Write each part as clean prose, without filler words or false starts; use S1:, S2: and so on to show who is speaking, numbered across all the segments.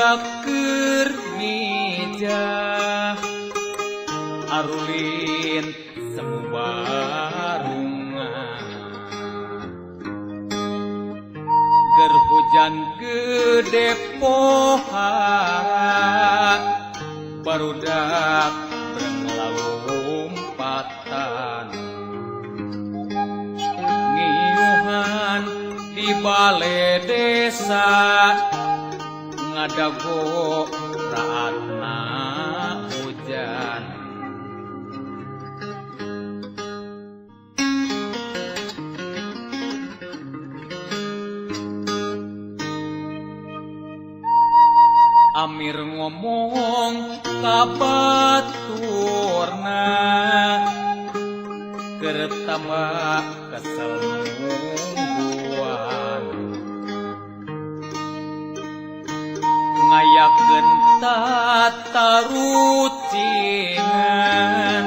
S1: Barudak keur mijah arulin semu barungan ger hujan gede pohara barudak breng lompatan ngiuhan di bale desa ngadago raatna hujan. Amir ngomong ka baturna keur tambah kesel nungguan ngayakeun tatarucingan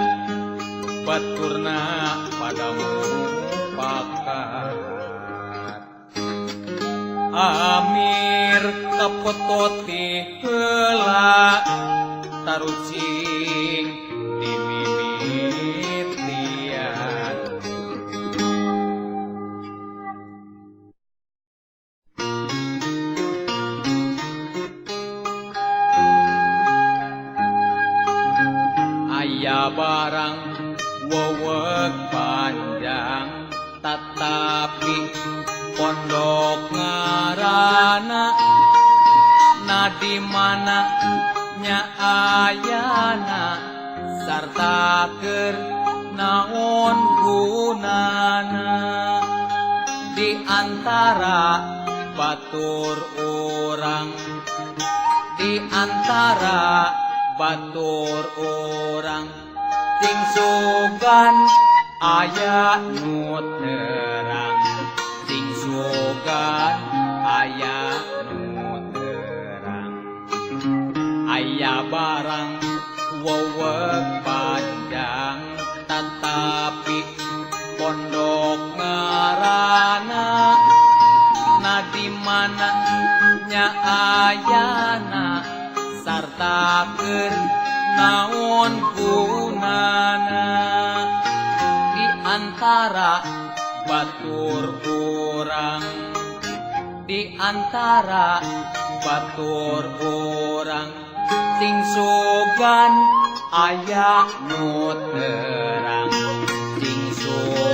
S1: baturna pada mupakat. Amir kapototi heula tarucing di mimitian. Aya barang wewek panjang tatapi pondok ngarana na di mana nya ayana sarta keur naon gunana di antara batur urang di antara batur urang sing sugan aya nu terang sing sugan aya nu terang aya barang wewek panjang tatapi pondok ngarana na di mana nya ayana sarta keur naon gunana di antara batur urang di antara batur urang sing sugan aya nu terang sing sugan